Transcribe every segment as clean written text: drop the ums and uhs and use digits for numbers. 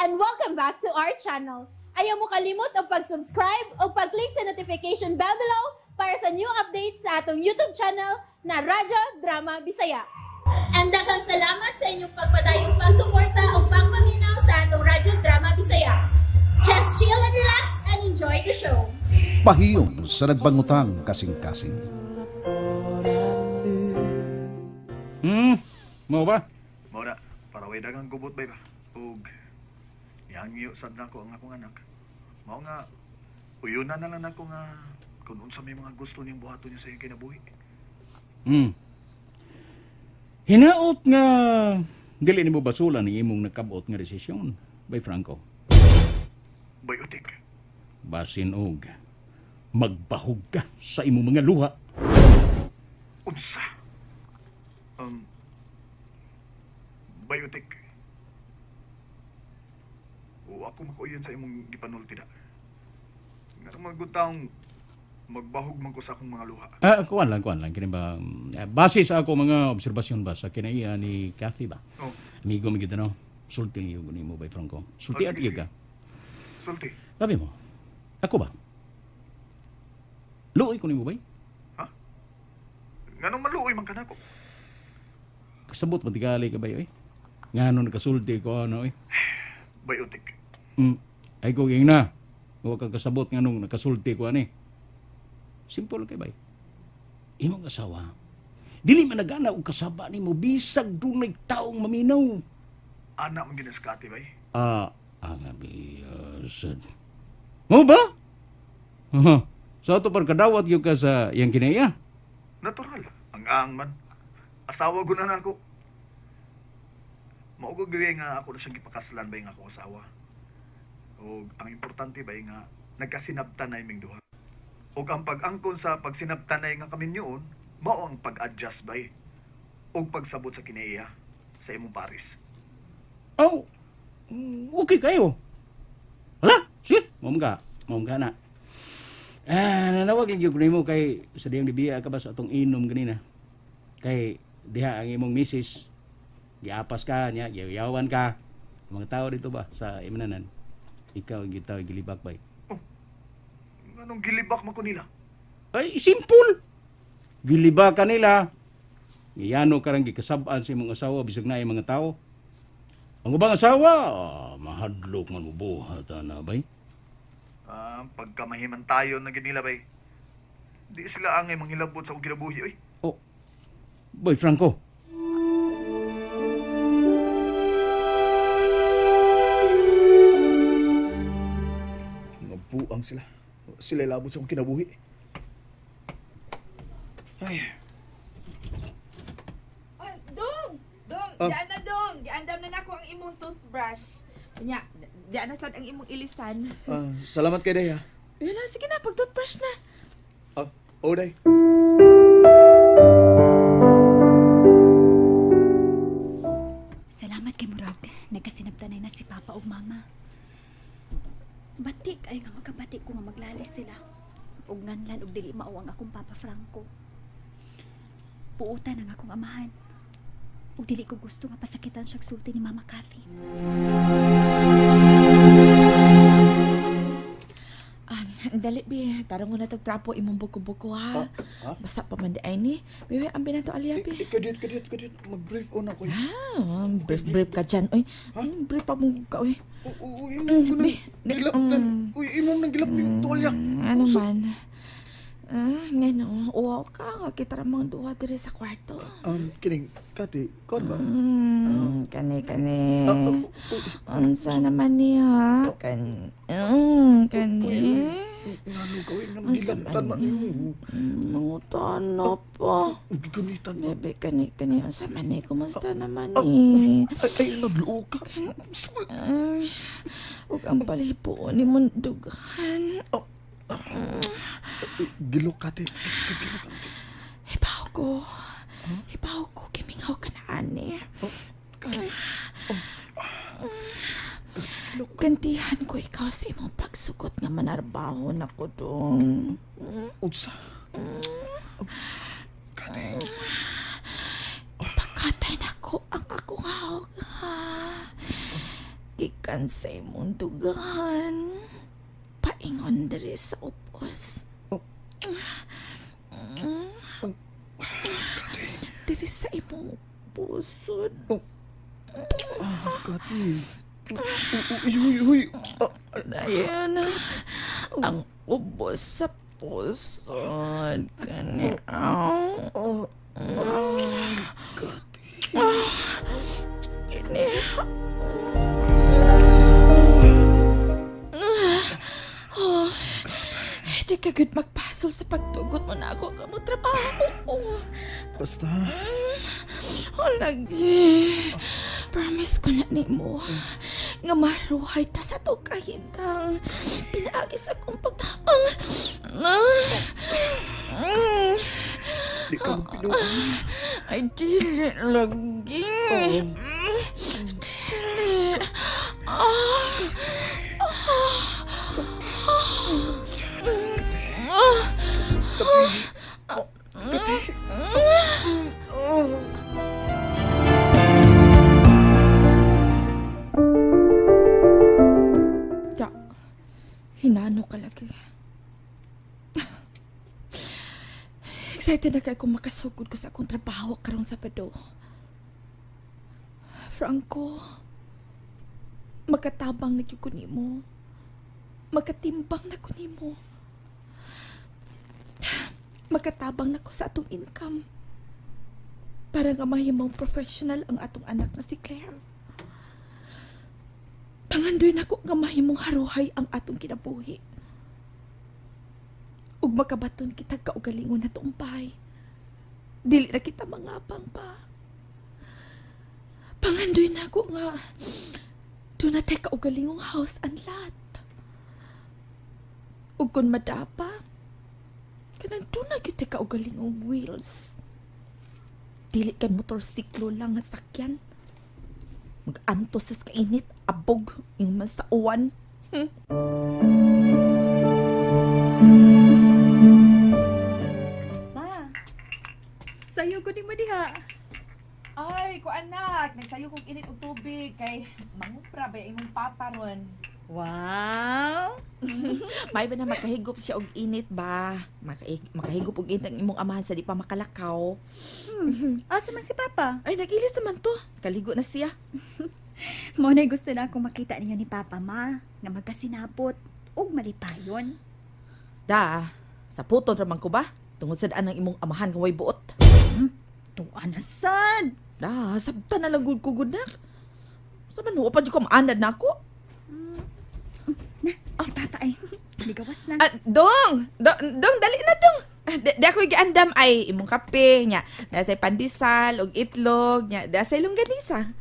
And welcome back to our channel. Ayaw mo kalimot og pag-subscribe o pag-click sa notification bell below para sa new updates sa atong YouTube channel na Radyo Drama Bisaya. And daghang salamat sa inyong pagpadayong pagsuporta o pagpaminaw sa atong Radyo Drama Bisaya. Just chill and relax and enjoy the show. Pahiyom sa nagbangutang kasing-kasing. Mo ba? Mao na, para way daghang gubot bay ba. Ug nihangyo sad nako ang akong anak. Mao nga uyuna na lang nako nga kung unsa may mga gusto niyang buhaton niya sa iyang kinabuhi. Hinaot nga dili nimo basulan ang imong nakabot nga desisyon, Bay Franco. Bay Utik. Basin og magbahog ka sa imong mga luha. Unsa? Bay Utik. O ako makuuyon sa imong gipanulti da. Nga mga taong magbahog man ko sa akong mga luha. Kuan lang kini ba, base sa ako mga obserbasyon ba sa kinaiya ni Kathy ba. Oh. Amigo mi gid no. Sulti niyo nimo Bay Franco. Sulti Oh, at sige, ka. Sulti. Sabi mo. Ako ba? Luoy ko nimo bay? Ha? Nganong maluoy man kanako? Kasabot man tigali ka bay oy. Ngano nakasulti ko ano oy. Bay Utik. Ay ko ging na. Wa ka kasabot nganong nakasulti ko ani. Simple kay bay. Imong asawa dili man nagana og kasaba nimo bisag dunay taong maminaw. Ana man ginaskati bay. Ang abi sad. Mo ba? So ato par kadawat gyud ka sa iyang kinaiya. Natural. Ang ang man. Asawa ko na nako. Mao ko gyud nga ako na siyang gipakaslan bay nga akong asawa. Og ang importante bay nga nagkasinabtan na iming duha. Og ang pag-angkon sa pagsinabtanay nga kaminyoon, mao ang pag-adjust bay og pagsabot sa kinaiya sa imong paris. Oh, okay kayo. Hala, sige, mao ka na. Nanawag lang gyud nimo kay sa diyang dibiya ka ba sa atong inom ganina. Kay diha ang imong misis, giapas ka niya, giyawan ka. Ang mga tao dito ba sa imnanan? Ikaw ang gitaw gilibak bay. Oh, anong gilibak man ko nila? Ay, simple. Gilibak ka nila. Giyano ka rang gikasab-an sa imong asawa bisag na mga tao. Ang ubang asawa, mahadlok man mo buhat ana bay. Pagkamahiman tayo na gid nila bay. Di sila angay manghilabot sa akong kinabuhi oy. Oh. Boy Franco. Mabuang sila. Sila labot sa akong kinabuhi. Ay. Oh, Dong! Dong! Diyan na, Dong! Giandam na nako ang imong toothbrush. Nya, diyan na sad ang imong ilisan. Salamat kay Day, ha? Wala, sige na, pag-toothbrush na. Oh, Day. Salamat kay Murag. Nagkasinabtanay na si Papa ug Mama. Batik ay nga magkabati ko nga maglalis sila. Ug nganlan ug dili mao ang akong Papa Franco. Puutan ang akong amahan. Ug dili ko gusto nga pasakitan siya sulti ni Mama Kathy. Dali bi, tarong na tog trapo imong buko-buko ha. Ha? Basta pa man di ay ni. Bibi, ang binato aliya bi. Kadit, mag-brief una ko. Brief ka dyan, oy. Brief pa mong ka, oy. Uy, imong ko nang gilaptan. Uy, imong nang gilaptan yung tuwalya. Ano man? Ngano, uwaw ka nga kita ra mga duha diri sa kwarto. Kining, Kati, kuan ba? Kani. Unsa naman niya? Kani. Ngano ka, uy, nang gilaptan man. Mangutana pa. Gunitan ba? Bebe, kani, unsa man ni? Kumusta naman ni? Ay, nagluo ka. Ug ang palipo ni mundughan. Gilok, Kati. Gilok, Kati. Hibaw ko. Hibaw ko. Kimingaw ka na, ani. Kati. Gantihan ko ikaw sa imong pagsugot nga manarbaho na ko dong. Unsa? Kati. Ipakatay na ko ang akong hawak, ha. Gikan sa imong dugahan, paingon diri sa upos. Diri sa imong pusod. Kati. Uy, uy, uy. Ayun, ang ubos sa pusod. Kani, aw. Kati. Kini. Oh, di ka good magpasol sa pagtugot mo na ako mo trabaho. Oh. Basta. Oh, lagi. Promise ko na nimo nga maruhay ta sa to kahimtang pinaagi sa akong pagtabang. Di ka magpinuan. Ay, dili lagi. Dili. Kati. Da, hinano ka lagi. Excited na kay kung makasugod ko sa akong trabaho karong Sabado. Franco, makatabang na gyud ko nimo. Makatimbang na ko nimo. Makatabang na ko sa atong income. Para nga mahimong professional ang atong anak na si Claire. Pangandoy na ko nga mahimong haruhay ang atong kinabuhi. Ug makabaton kita kaugalingon na tuong bahay. Dili na kita mangapang pa. Pangandoy na ko nga doon na tayo kaugalingong house and lot. Ug kung madapa, kanang doon na kita kaugalingong wheels. Dili kay motorsiklo lang nga sakyan. Mag-antos sa kainit, abog, yung man sa uwan. Ma, sayo ko ni mo diha. Ay, ko anak, nagsayo kong init og tubig kay mangumpra ba imong papa ron. Wow! May ba na makahigop siya og init ba? Makahigop og init ang imong amahan sa di pa makalakaw. Asa man si Papa? Ay, nag-ilis naman to. Kaligo na siya. Mao na gusto na akong makita ninyo ni Papa, ma. Nga magkasinabot ug malipayon. Da, sa puton raman ko ba? Tungod sa daan ng imong amahan kung way buot. Tuwa na sad! Da, sabta na lang gud ko gunak. Sa man, wa pa jud ko maanad na ako. Na, si Papa ay ligawas na. Ah, dong! Dong, dali na dong! Di ako giandam ay imong kape nya. Dasay pandesal og itlog nya, dasay longganisa.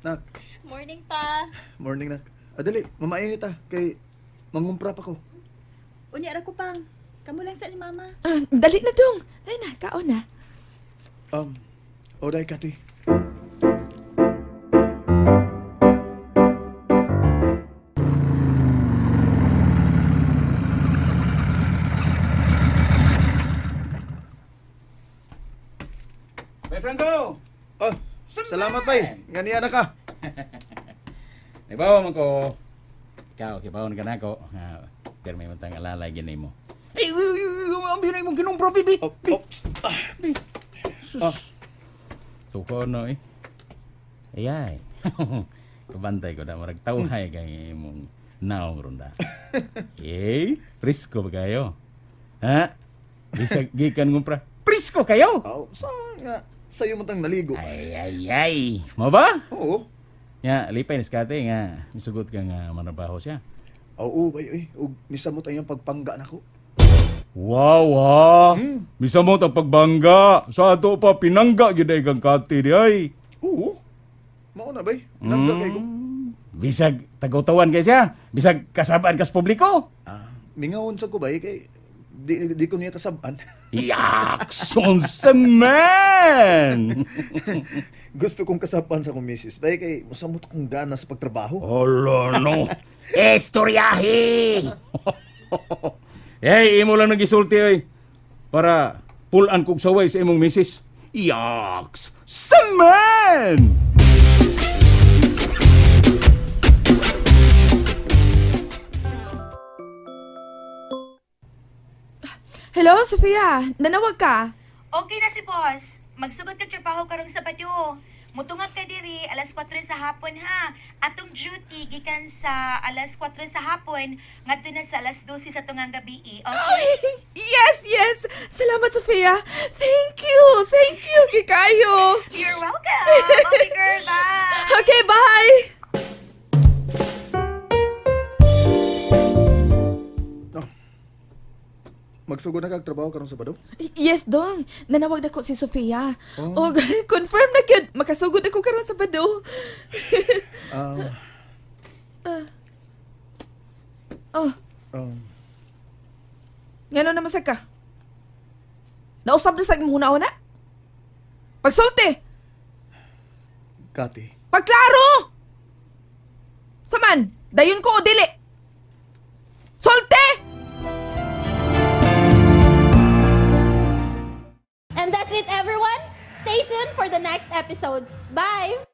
Nak. Morning pa. Morning, nak. Dali, mamainit ah. Kay mangumpra pa ko. Unya ra ko pang. Kamu lang sa ni Mama. Ah, dali na dong. Dali na, kaon na. Oday, Kati. Bay Franco! Oh, salamat bay. Nga niya na ka. Nagbawa man ko. Ikaw, kibaw na ka na ako. Pero may matang alalay ganay mo. Ay, ang binay mong ginumpro, bibi! Oh, oh. Sus. Suko no eh. Ayay. Kabantay ko na, marag tawhay kay imong naong ronda. Eh, presko ba kayo? Ha? Bisag gikan ngumpra. Presko kayo! Oh, sa nga, sa'yo man tang naligo. Ay, ay, ay. Mo ba? Oo. Nga, lipay ni Skate nga, misugot ka nga manrabaho siya. Oo, bay, oy. Ug misamot ang iyang pagpangga nako. Wow, ha? Misamot ang pagbangga. Sa ato pa, pinangga gyud ay kang Kati di ay. Oo. Mao na, bay. Pinangga kay ko. Bisag tagutawan kay siya. Bisag kasabaan kas publiko. Ah, mingawon sa ko, bay, kay di ko niya kasabaan. Yakson sa man! Gusto kong kasabaan sa akong misis, bay, kay musamot akong gana sa pagtrabaho. Olo, no. Estoryahe! Hey, imo lang nagisulti, oy. Para pulan kog saway sa imong misis. Yaks! Sa man! Sofia, nanawag ka. Okay na si boss. Magsugod ka trabaho karong Sabado. Mutungag ka diri alas 4 sa hapon ha. Atong duty gikan sa alas 4 sa hapon ngadto na sa alas 12 sa tungang gabi. Okay? Yes, yes. Salamat, Sofia. Thank you. Thank you, kikayo. You're welcome. Okay, girl. Bye. Okay, bye. Magsugod na kag trabaho karong Sabado? Yes, Dong. Nanawag na ko si Sofia. Oh. Confirm na gyud. Makasugod ako karon Sabado. Oh, ngano naman sa ka? Nausab na sa imong una-una? Pagsulti! Kati. Pagklaro! Saman, dayon ko o dili? Sulti! And that's it, everyone. Stay tuned for the next episodes. Bye!